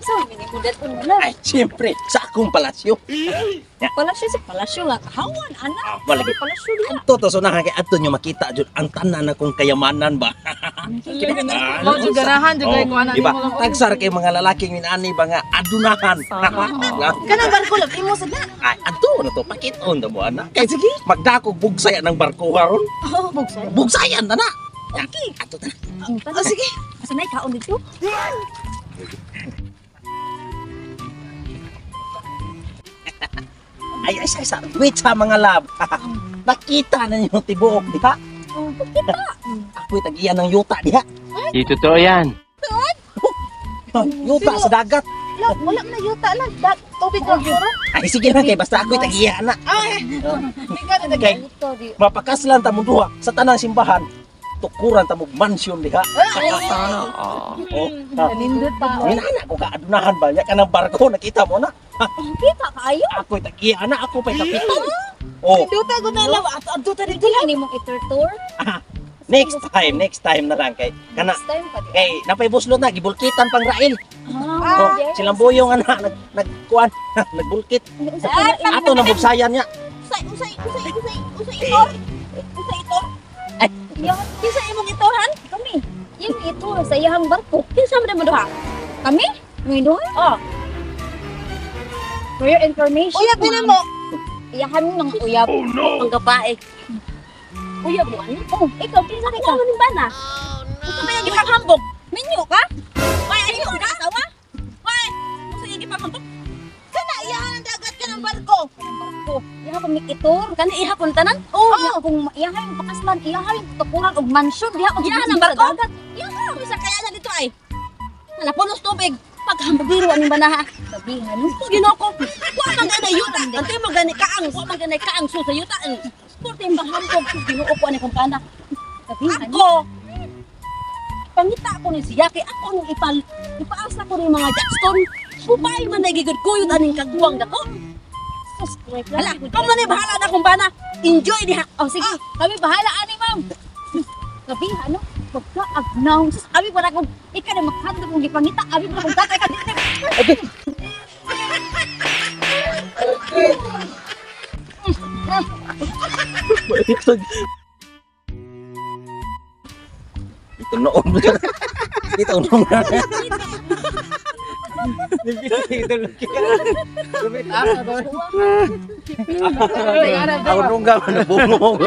Sa may mo na. Ay, siyempre, sa akong palasyo. Palasyo sa palasyo nga kahawan anak. Ah, wala Sabi, palasyo diha. Adto to sunahan kay adto nyo makita jud ang tanan na kong kayamanan ba. Mo jud ganahan jud kay ko ana Diba? nimo lang. Tagsar kay mga lalaking minani ba nga adunahan. Kanang barko lang imo sad na. Ay, adto na to pakiton na mo ana. Kay sige, magdakog bugsayan ng barko karon. Oh, bugsayan. Bugsayan na na. Okay. Adto ta. Oh, sige. Asa na kaon dito? Ay, ay, ay, ay, wait sa mga lab. Nakita na niyo tibuok diha. Oh, kita. Ako'y tag-iya ng yuta diha. Di totoo yan. Yuta sa dagat. Love, wala na yuta lang. Dag, tubig lang puro. Ay, sige na kay basta ako'y tag-iya na. Ay, di ka na Kay mapakaslan ta mo duha sa tanang simbahan. Tukuran ta mo mansion diha. Oh, ha. Nindot pa. Minana ko kaadunahan ba niya kanang barko nakita mo na. Kita kaayo. Ako'y tag-iya na, ako pa'y kapitan. Oh, Yuta ko na lang. Ato adto ta dito Dili ni mong iturtur. next time na lang kay kana Next time pa di. kay napay buslot na gibulkitan pang rail. Ah, Oh, yes. silang buyong ana nag nagkuan nagbulkit. Unsa ka na Ato na bugsayan niya. Usay, usay, usay, usay, usay itor. Usay itor. Ay. Iyahan Kinsa imong itoran? kami. Yung ito sa iyahang barko. Kinsa man mo duha? Kami? May duha? Oh. For your information. Uyab din mo. Iyahan mo ng uyab. Oh no! Ang babae. Uyab mo ano? Oh, ikaw kinsa ka? Ikaw man bana. Unsa ba yung gipanghambog? Minyo ka? Way ayo ka asawa? Way, unsa yung gipanghambog? Kana iyahan ang dagat ka ng barko. Barko. Iyahan kami itur. Kani ihapon tanan? Oh, oh. Kung iyahan yung pakaslan, iyahan yung tukuran og mansion diha og Iyahan ang barko? sa dagat. Iyahan bisa kaya na dito ay. Wala punos tubig. Paghambog aning banaha. Sabihan. Ginoo ko. Wa man ganay yuta. Ante mo gani kaang, wa man ganay kaang so sa yuta. Sport yung bahambog Ginoo ko ani kong pana. Sabihan. Ako pangita ko ni siya kay ako nung ipal ipaasa ko ni mga jackstone. Bubay man nagigud kuyot aning kagwang dako. Sus, wait Hala, lang. kamo ni bahala na kung bana. Enjoy diha. Oh, sige. Kami bahala ani, ma'am. Sabihan no. Pagka agnaw, sus, abi para kung ikaw na makadto kung gipangita, abi para kung tatay ka dito. Ito noon. Ito noon. Ako nungga man nabungong.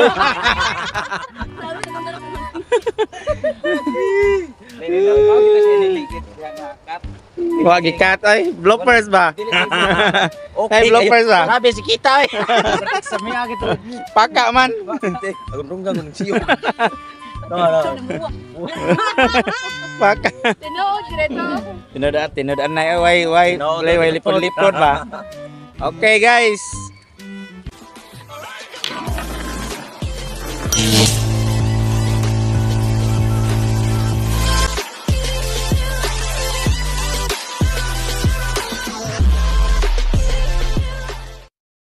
Wa gikat ay bloopers ba? Okay. Ay, bloopers ah. Grabe si kita eh. Paka man. Ako nungga man siyo. No, no. Paka. Tinuod diretso. Tinud tinud anay way way Tinuod, way way tinuod. lipod-lipod ba. Okay guys.